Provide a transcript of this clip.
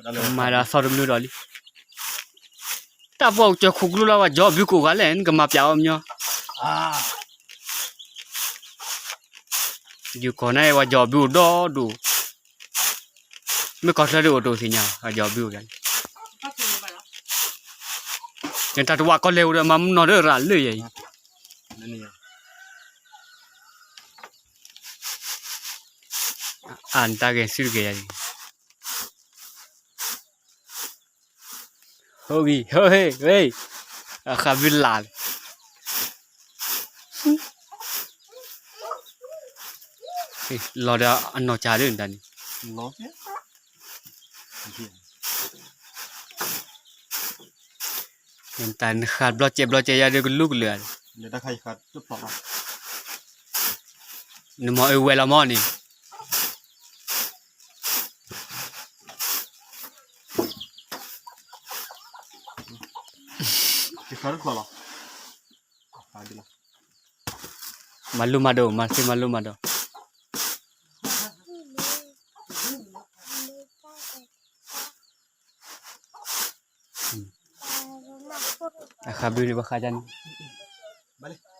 မၤဒီးသီတမုာ်ဒီးလံ. တၢ်ပှၤကစၢၢ်ခိၣ်ကျိလီၤ ပှၤကၠီဘုကိးဂၤလဲၣ် နကမၤပျးအီၤမညီ. ယူၤကီၢ်န့ၣ် ပှၤကၠီဘုအိၣ်ဒီဒိၣ်, မ့ၢ်ကီၢ်ချၢဒၣ်အိၣ်တအိၣ်သ့ၣ်ညါ ပှၤကၠီဘုအိၣ်ဒၣ်. နတၢ်တဝးကီၢ်လဲၣ်အိၣ်ဒီးမၤမနီၢ်ဒီးရၤလၢယၤအံၤ. အၢ နတၢ်ဂဲၤဆူတဂ့ၤယၤအံၤ. ဟိဂံၢ် ဟိဟ့ၣ် ဟ့ၣ် အခးဘုလၢ်လံ. လီၤဒီးအနီၢ်ကၢ်ဒၣ်နတၢ်န့ၣ်. နတၢ်နဃးဘျီကဲဘျီကဲယၤဒီးကလူကလုာ်ဧါ. နမၤအၢဝဲလီၤမီၢ်န့ၣ်. မၤလိမၤဒိး မၤသ့မၤလိမၤဒိး. အခးဘုန့ၣ် ပှၤဃးကန့ၣ်.